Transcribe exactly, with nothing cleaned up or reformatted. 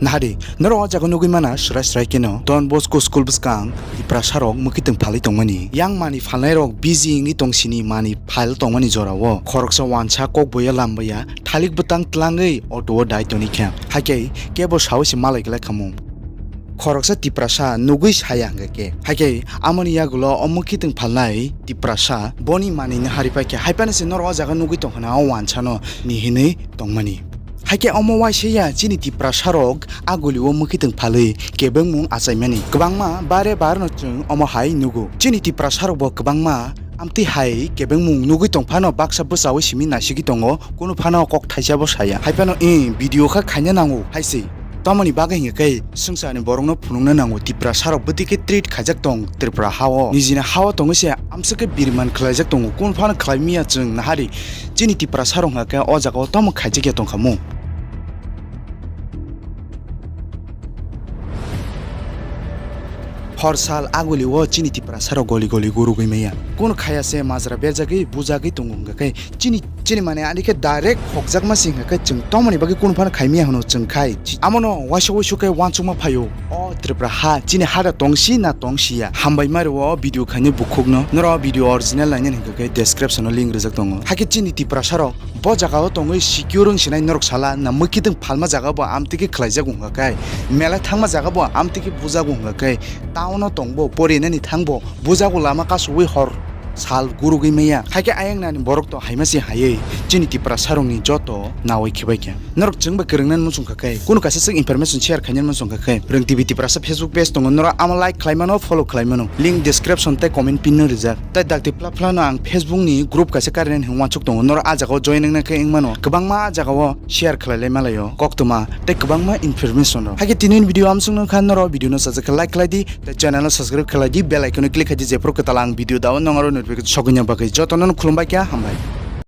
Nahadi, norok o jaga nugwi mana srai srai kheno Don Bosco school bwskang Tiprasa rok mwkhitwng phalwi tongmani. Yang mani phalnai rok busy wngwi tong sini mani phal tongmani jorao. Khoroksa wansa kok boya lambaya thalik bwtang tlangwi auto o dai toni khe. Haikhe kebo sawi se malai glai khamu. Khoroksa Tiprasa nugwi saya hwnkhe khe. Haikhe amoni yagulo o mwkhitwng phalnai Tiprasa boni manwino hari paikha. Haipano se norok o jaga nugwi tongkhana o wansano ni hinwi tongmani. Haikhe omo waisaya chini Tiprasa rok aguli o mwkhitwng phalwi kebengmung achaimani. Kwbangma bare barno chwng omo hai nugo. Chini Tiprasa rokbo kwbangma amtwi hai kebengmung nugwi tongphano baksa bwchawi simi naisigwi tongo, kunu phano kok thaisabo saya. Haipano, "Eh, video kha khaina nango," hai se. Tamoni bagwi hingkhe swngcharni borokno phunukna nango, Tiprasa rok bwtwi khe treat khaijak tong Tripura hao. Nijini hao tongwi se amswk khe biriman khlaijak tongo, kunu phano khlai miya chwng nahari. Chini Tiprasa rok hingkhe o jagao tamo khaijak ya tongkhamu. Hor sal aguli o chini Tiprasa rok goli goli gurugwi maya. Kunu khaya se majra berjagwi bujagwi tongo hingkhe chini, chini mane ani khe direct hokjakma se hingkhe chwng tomoni bagwi kunu phano khaimiya hwno chwng khai. Amono waisa waisu khe wansukma phaio. O Tripura ha chini hada tongsi na tongsiya? Hambai mari o video khaini bukhukno. Noro video original lainani hingkhe description o link rijak tongo. Hakhe chini Tiprasa rok bo jagao tongwi secure wng sinai norok sala na mwkhitwng phalma jaga bo amtwi khe khlaijak wngkha khe, mela thangma jaga bo amtwi khe bujak wngkha khe, town o tongbo porinani thangbo bujago lama kasugwi hor sal gurugwi maya. Haikhe ayang nani borok to haima se haywi chini Tiprasa rokni joto nawi khibai khe. Norok chwngba kwrwngna muchung kha khe, kunu kaisa swk information share khaina muchung kha khe, Rwng T V Tiprasa Facebook page tongo, norok amo like khlai mano, follow khlai mano. Link description tei comment pin no rijak. Tai dakti phla phla no ang Facebook ni group kaisa karinani hwnwi uansuk tongo, norok a jagao join wngna khe wng mano. Kwbangma a jagao share khlai lai malaio, koktwma tei kwbangma information rok. Haikhe tini ni video amsung no kha norok video no sajak khe like khlai di, tei channel no subscribe khlai di, bell icon no click khai di, jephru kwtal ang video dao nongaro notification sogwini bagwi. Jotono no khulumbai kha, hambai.